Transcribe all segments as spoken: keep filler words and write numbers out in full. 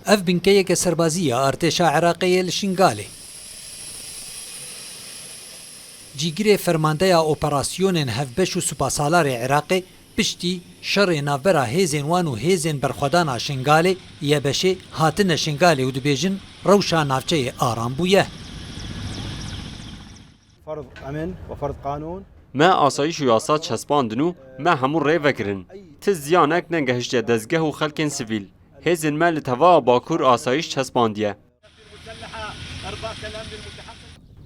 Ev binkeyeke serbazî ya artêşa Iraqê ye li Şingalê. Cîgirê fermandeya operasyonên hevbeş û supasalarê Iraqê piştî şerê navbera hêzên wan û hêzên berxwedana Şingalê, Y B Şê, hatine Şingalê û dibêjin rewşa navçeyê aram bûye. فرض أمن وفرض قانون. Me asayîş û yasa çespandin û me hemû rê vekirin. Ti ziyanek negehiştiye dezgeh û xelkên sivîl. Hêzên me li teva Bakur asayîş çespandiye.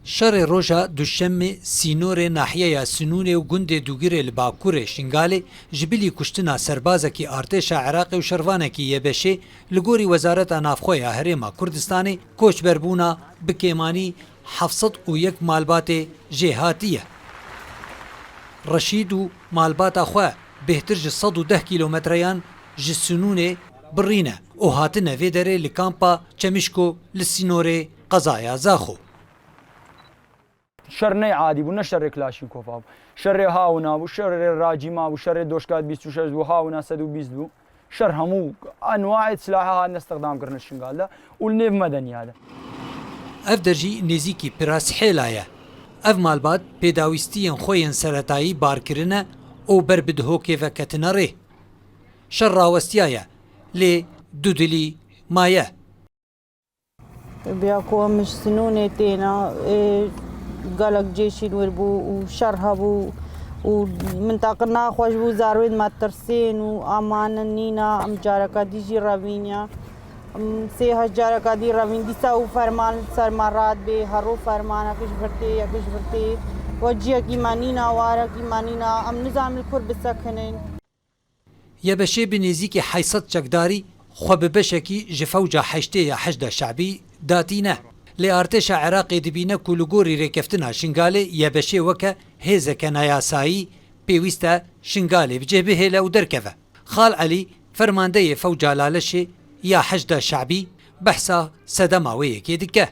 Şerê roja Duşemê sînorê nahiyeya Sinûnê û gundê Dûgirê li bakurê Şingalê ji bilî kuştina serbazekî artêşa Iraqê û şervanekî Y B Şê li gorî Wezareta Navxwe ya Herêma Kurdistanê koçberbûna bi kêmanî heft sed û yek malbatê jêhatî ye. Reşîd û malbata xwe bêhtir ji sed û deh kîlometreyan ji Sinûnê birîne û hatine vê derê li kampa Çemişko li sînorê qezaya Zaxo. Şer ne adî bû, ne şerê Klaşînkova bû. Şerê hawina bû, şerê racîma bû, şerê doşka bîst û şeş bû, hawina sed û bîst bû. Şer hemû enwaê silaha hatine stixdam kirine Şingal de û li nêv me de niha de. Ev der jî nêzîkî Pirashêla ye. Ev malbat pêdawîstiyên xwe yên seretayî bar kirine û ber bi dihokê ve ketine rê. Şer rawestiyaye, lê dudilî maye. Biya ku em ji Sinûnê têne, ê, gelek cêşîn wir bû û şer hebû û mintaqe naxweş bû, zarwên me tirsên û amanin nîna, em careka dî jî revîn ya. Em sê heşt careka dî revîn, dîsa û ferman li ser me radibê, herû fermanekî ji vir tê, yekî ji vir tê. We ciyekî me nîna, warekî me nîna, em nizanin li kur bisekinin. Y B Şê bi nêzîkî heyt sed çekdarî xwe bi beşekî ji fewca heştê ya Heşda Şebî datîne. Lê artêşa Iraqê dibîne ku li gorî rêkeftina Şingalê Y B Şê weke hêzeke neyasayî pêwîst e Şingalê bi cih bihêle û derkeve. Xal Elî, fermandeyê fewca Laleşê ya Heşda Şebî, behsa sedema wê yekê dike.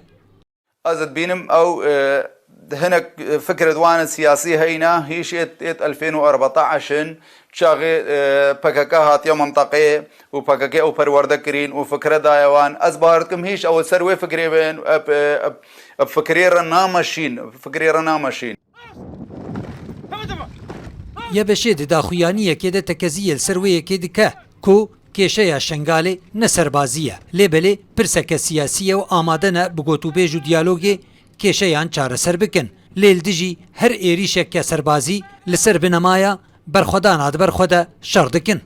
Ez dibînim ew, e, hinek, e, fikret wan siyasî heyna, hîş êt, êt elfên û arbateş in, çaxê, e, P K K hatiye mintaqeyê û P K K ew perwerde kirîn û fikre daye wan. Ez bawer dikim hîş ew ser wê fikrê bên, e, e, e, fikrê re nameşîn, fikrê re nameşîn. Y B Ş di daxuyaniyekê de tekeziyê li ser wê yekê dike ku kêşeya Şengalê ne serbazî ye, lê belê pirseke siyasî ye û amade ne bi gotûbêj û diyalogê kêşeyan çareser bikin. Lê li dijî her êrîşeke serbazî li ser binemaya berxwedana di ber xwe de şer dikin.